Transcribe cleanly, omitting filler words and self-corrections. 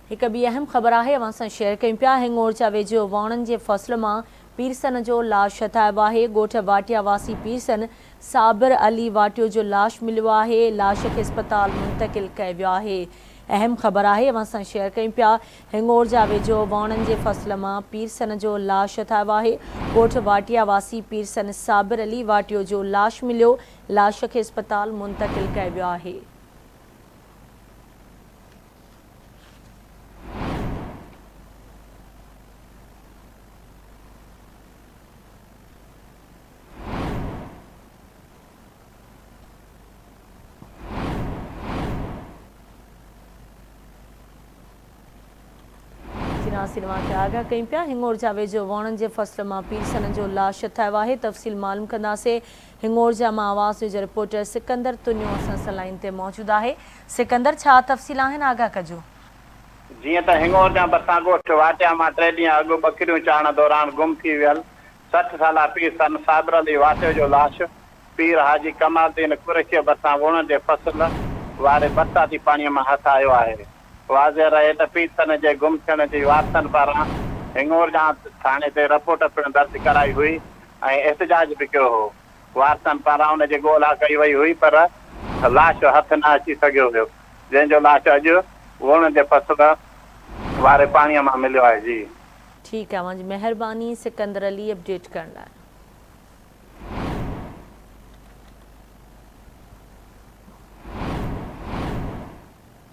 هڪ ٻي اهم خبر آهي اوهان سان شيئر ڪيون پيا هڱورچا ويجهو واڻن جي فصل مان پيرسن جو لاش هٿ آيو آهي ڳوٺ واٽيا واسي پيرسن صابر علي واٽيو جو لاش مليو آهي لاش کي اسپتال منتقل ڪيو ويو آهي اهم خبر آهي اوهان سان شيئر ڪيون پيا هڱورجا ويجهو واڻن جي فصل مان پيرسن جو لاش هٿ آيو آهي ڳوٺ واٽيا واسي پيرسن صابر علي واٽيو جو لاش مليو لاش کي اسپتال منتقل ڪيو ويو آهي. چناسي اوهان کي آگاهه ڪيون پيا هڱورجا ويجهو ووڻن جي فصل مان پيرسن جو لاش هٿ آيو آهي تفصيل معلوم ڪنداسين هڱورجا مان آواز نيوز جو رپورٽر سڪندر تنيو اسان سان لائين تي موجود آهي سڪندر ڇا تفصيل آهن آگاهه ڪجو. جيئن ته هڱورجا ڀرسان ڳوٺ واٽيا مان ٽي ڏينهن اڳ ٻڪريون چارڻ دوران گم ٿي ويل 60 سالا پير سن صابر علي واٽيو جو لاش پير حاجي ڪمال الدين قريشيء ڀرسان ووڻن جي فصل واري برساتي پاڻيء مان هٿ آيو آهي. واضح رهي ته پير سن جي گم ٿيڻ جي وارثن پاران هڱورجا ٿاڻي تي رپورٽ پڻ درج ڪرائي هئي ۽ احتجاج به ڪيو هو. وارثن پاران ان جي ڳولا ڪئي وئي هئي پر لاش هٿ نه اچي سگهيو هيو جنهن جو لاش اڄ ووڻ جي فصل واري پاڻي مان مليو آهي جي. ٺيڪ آهي اوهان جي مهرباني سڪندر علي اپڊيٽ ڪرڻ لاء.